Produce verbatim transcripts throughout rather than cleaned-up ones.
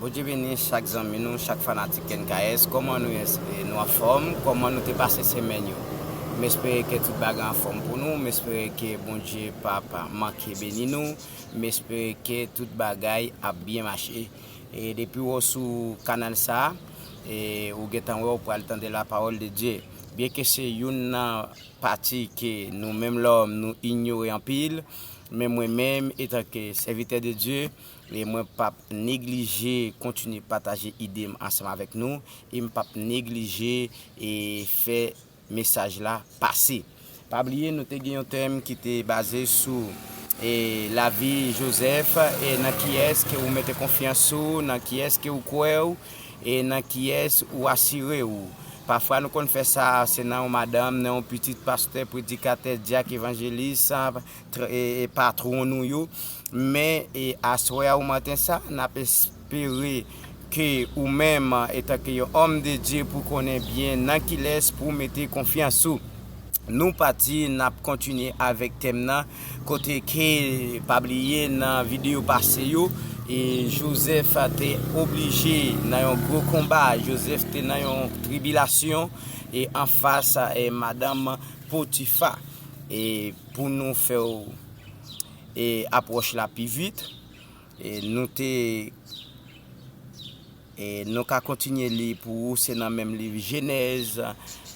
Bondye beni chak zanmi nou, chak fanatik N K S. Kòman nou ye? E, nou anfòm? Kòman nou te pase semèn yo? M espere ke tout bagay anfòm pou nou. M espere ke Bondye p ap manke beni nou. M espere ke tout bagay ap byen mache. E depi w sou kanal sa, e ou gentan wè w pral tande la parole de Dieu. Byenke se youn nan pati ke nou menm lòm nou inyore anpil, men mwen menm, etanke sèvitè de Dye, e mwen p ap neglije kontinye pataje ide m ansanm avèk nou, e m p ap neglije e fè mesaj la pase. Pa bliye, nou te gen yon tèm ki te baze sou, e, lavi Jozèf, e nan kiyès ke ou mete konfyans ou, nan kiyès ke ou kwè ou, e nan kiyès ou asire ou. Pafwa nou konn fè sa, se nan yon madanm, nan yon pitit pastè, predikatè, dyak, evanjelis, tr- e, e patwon nou yo. Men, e, aswè a ou maten sa, n ap espere ke ou menm, etanke yon òm de Dye, pou konnen byen nan kilès pou w mete konfyans ou. Nou pati, n ap kontinye avèk tèm nan, kote ke, pa bliye, nan videyo pase yo, e Jozèf te oblije nan yon gwo konba, Jozèf te nan yon tribilasyon, e anfas, e madanm Potifa. E pou nou fè w, e apwòch la pi vit, e nou te E nou ka kontinye li pou ou, se nan menm liv Jenèz,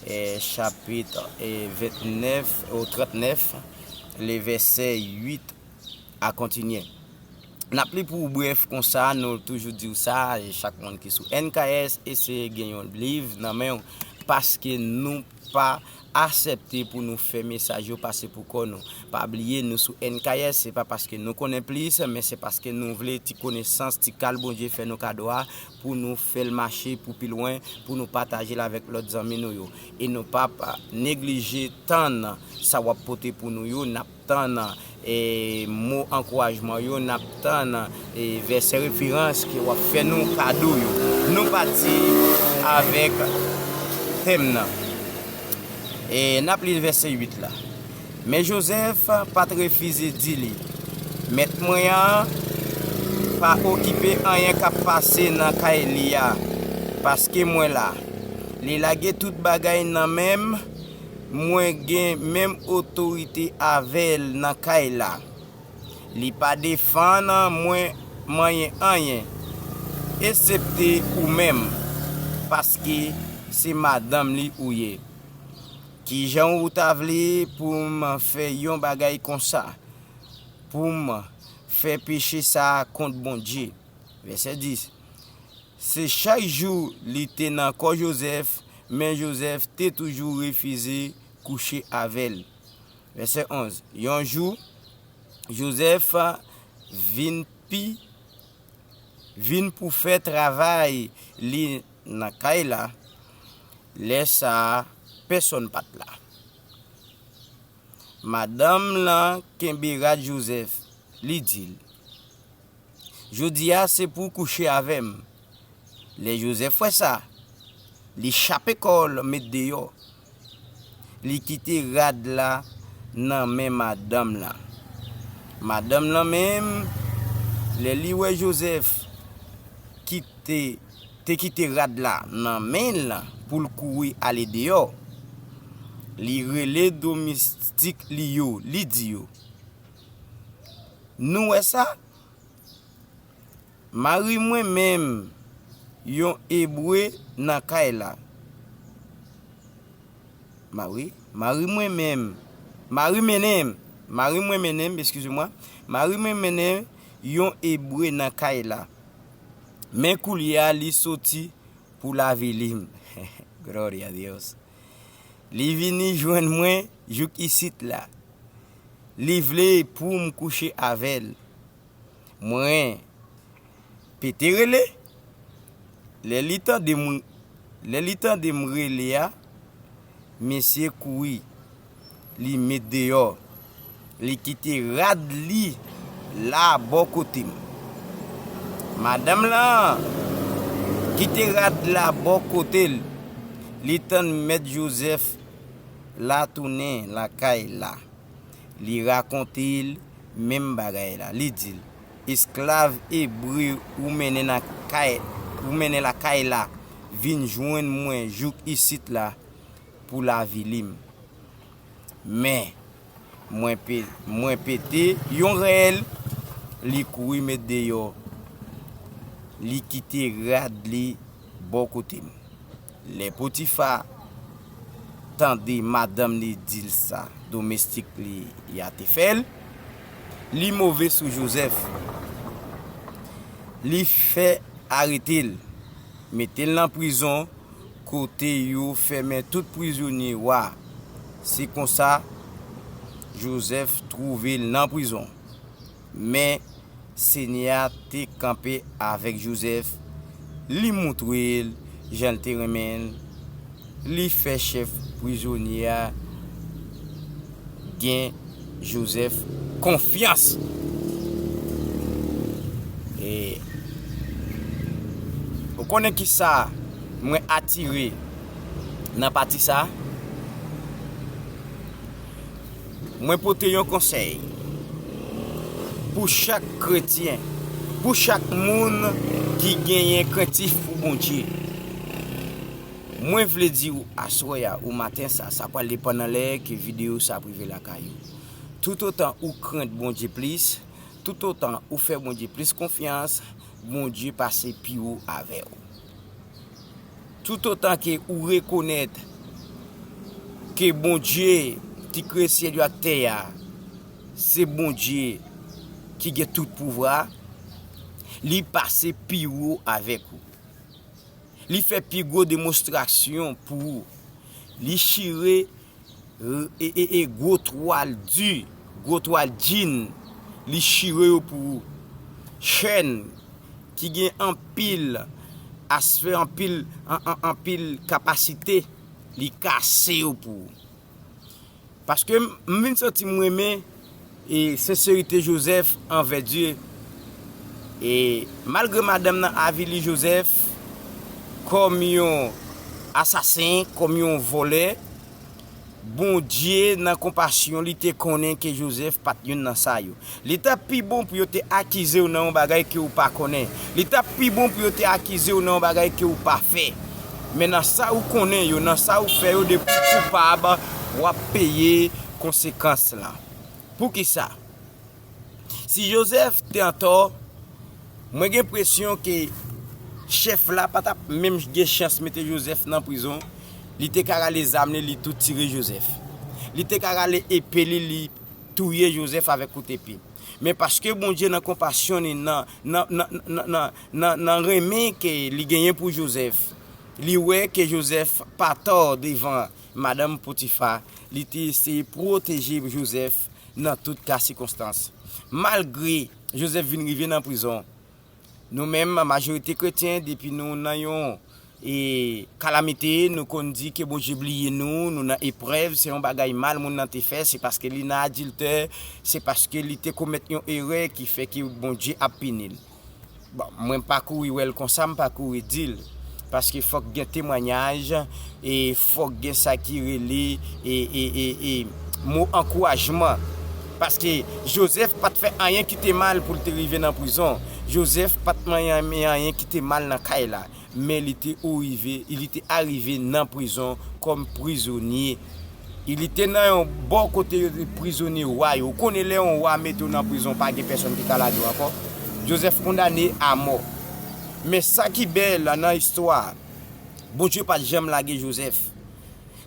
e, chapit, e, vennèf, o, trannèf, le vèsè uit a kontinye. N ap li pou ou brèf konsa, nou toujou di w sa, e chak moun ki sou N K S, eseye gen yon liv nan men w, paske nou pa aksepte pou nou fè mesaj yo pase pou kò nou. Pa bliye, nou sou N K S, se pa paske nou konnen plis, men se paske nou vle ti konesans, ti kal Bondye fè nou kado a, pou nou fè l mache pou pi lwen, pou nou pataje l avèk lòt zanmi nou yo. E nou p ap neglije tann sa w ap pote pou nou yo, n ap tann, e, mo ankourajman yo, n ap tann, e, vèsè referans ke w ap fè nou kado yo. Nou pati avèk tèm nan. E n ap li vèsè uit la. Men Jozèf pa t refize di li, Mèt mwen an pa okipe anyen k ap pase nan kay li a, paske mwen la. Li lage tout bagay nan men m, mwen gen menm otorite avè l nan kay la. Li pa defann mwen manyen anyen, eksepte ou menm, paske se madanm li ou ye. Kijan ou ta vle pou m fè yon bagay konsa, pou m fè peche sa a kont Bondye? Vèsè dis. Se chak jou li te nan kò Jozèf, men Jozèf te toujou refize kouche avè l. Vèsè onz. Yon jou, Jozèf vin pi, vin pou fè travay li nan kay la. Lè sa a, pèsonn pa t la. Madanm lan kenbe rad Jozèf, li di l, Jodi a, se pou w kouche avè m. Lè Jozèf wè sa, li chape kò l met deyò. Li kite rad la nan men madanm lan. Madanm lan menm, lè li wè Jozèf kite, te kite rad la nan men l pou l kouri ale deyò, li rele domestik li yo, li di yo, Nou wè sa? Mari mwen menm, yon Ebre nan kay la. Mari, mari mwen menm, mari mennen m, mari mwen mennen m, eskize mwa, mari mwen mennen yon Ebre nan kay la. Men koulye a li soti pou l avili m. Gloria a Dios. Li vini jwenn mwen jouk isit la. Li vle pou m kouche avè l. Mwen pete rele. Lè li tande m, lè li tande m rele a, mesye kouri, li met deyò. Li kite rad li la bò kote m. Madanm lan kite rad la bò kote l. Li tann mèt Jozèf la tounen lakay la. Li rakonte l menm bagay la. Li di l, esklav ebre ou mennen nan kay, ou mennen lakay la, vin jwenn mwen jouk isit la pou l avili m. Men, mwen pe-, mwen pete yon rèl, li kouri met deyò, li kite rad li bò kote m. Lè Potifa tande madanm li di l sa domestik li a te fè l, li move sou Jozèf. Li fè arete l, mete l nan prizon kote yo fèmen tout prizonye wa. Se konsa, Jozèf twouve l nan prizon. Men, Senyè a te kanpe avèk Jozèf, li moutre l jan l te renmen l, li fè chèf prizonye a gen Jozèf konfyans. E ou konnen ki sa mwen atire nan pati sa? Mwen pote yon konsèy pou chak kretyen, pou chak moun ki genyen krentif pou Bondye. Mwen vle di w aswè a ou maten sa, sa pral depann nan lè ke videyo sa ap rive lakay ou. Toutotan ou krent Bondye plis, toutotan ou fè Bondye plis konfyans, Bondye pase pi wo avè w. Toutotan ke ou rekonèt ke Bondye ki kreye syèl yo ak tè a, se Bondye ki gen tout pouvwa, li pase pi wo avèk ou. Li fè pi gwo demonstrasyon pou ou. Li chire e, e, e gwo twal di, gwo twal djin, li chire yo pou ou. Chèn ki gen anpil aspè, anpil, an, an, anpil kapasite, li kase yo pou ou. Paske m, m vin santi m renmen e senserite Jozèf anvè Dye. E malgre madanm nan avili Jozèf kòm yon asasen, kòm yon vòlè, Bondye nan konpasyon li te konnen ke Jozèf pa t youn nan sa yo. Li t ap pi bon pou yo te akize w nan yon bagay ke w pa konnen. Li t ap pi bon pou yo te akize w nan yon bagay ke w pa fè. Men nan sa ou konnen yo, nan sa ou fè yo, depi w koupab, w ap peye konsekans lan. Poukisa? Si Jozèf te antò, mwen gen enpresyon ke chèf la pa t ap menm gen chans mete Jozèf nan prizon. Li te ka rale zam li, li tou tire Jozèf. Li te ka rale epe li, li touye Jozèf avèk kout epe. Men paske Bondye nan konpasyon li, nan, nan, nan renmen ke li genyen pou Jozèf, li wè ke Jozèf pa tò devan madanm Potifa, li te eseye pwoteje Jozèf nan tout ka sikonstans. Malgre Jozèf vin rive nan prizon, nou menm, majorite kretyen, depi nou nan yon, e, kalamite, nou konn di ke Bondye bliye nou, nou nan eprèv, se yon bagay mal moun nan te fè, se paske li nan adiltè, se paske li te komèt yon erè ki fè ke Bondye ap pini l. Bon, mwen pa kouri wè l konsa, m pa kouri di l. Paske fòk gen temwayaj, e fòk gen sa ki rele, e, e, e, e, mo ankourajman. Paske Jozèf pa t fè anyen ki te mal pou l te rive nan prizon. Jozèf pa t manyen anyen ki te mal nan kay la. Men li te orive, li te arive nan prizon kòm prizonye. Li te nan yon bò kote yo te prizone wa yo. Ou konnen lè yon wa mete w nan prizon, pa gen pèsonn ki ka lage w ankò. Jozèf kondane a mò. Men sa ki bèl nan istwa a, Bondye pa t janm lage Jozèf.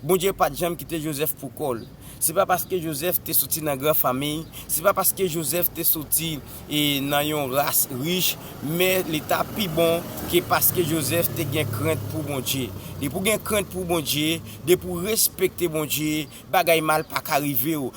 Bondye pa t janm kite Jozèf pou kò l. Se pa paske Jozèf te soti nan gran fanmi, se pa paske Jozèf te soti, e, nan yon ras rich, men li ta pi bon ke paske Jozèf te gen krent pou Bondye. Depi w gen krent pou Bondye, depi w respekte Bondye, bagay mal pa ka rive w.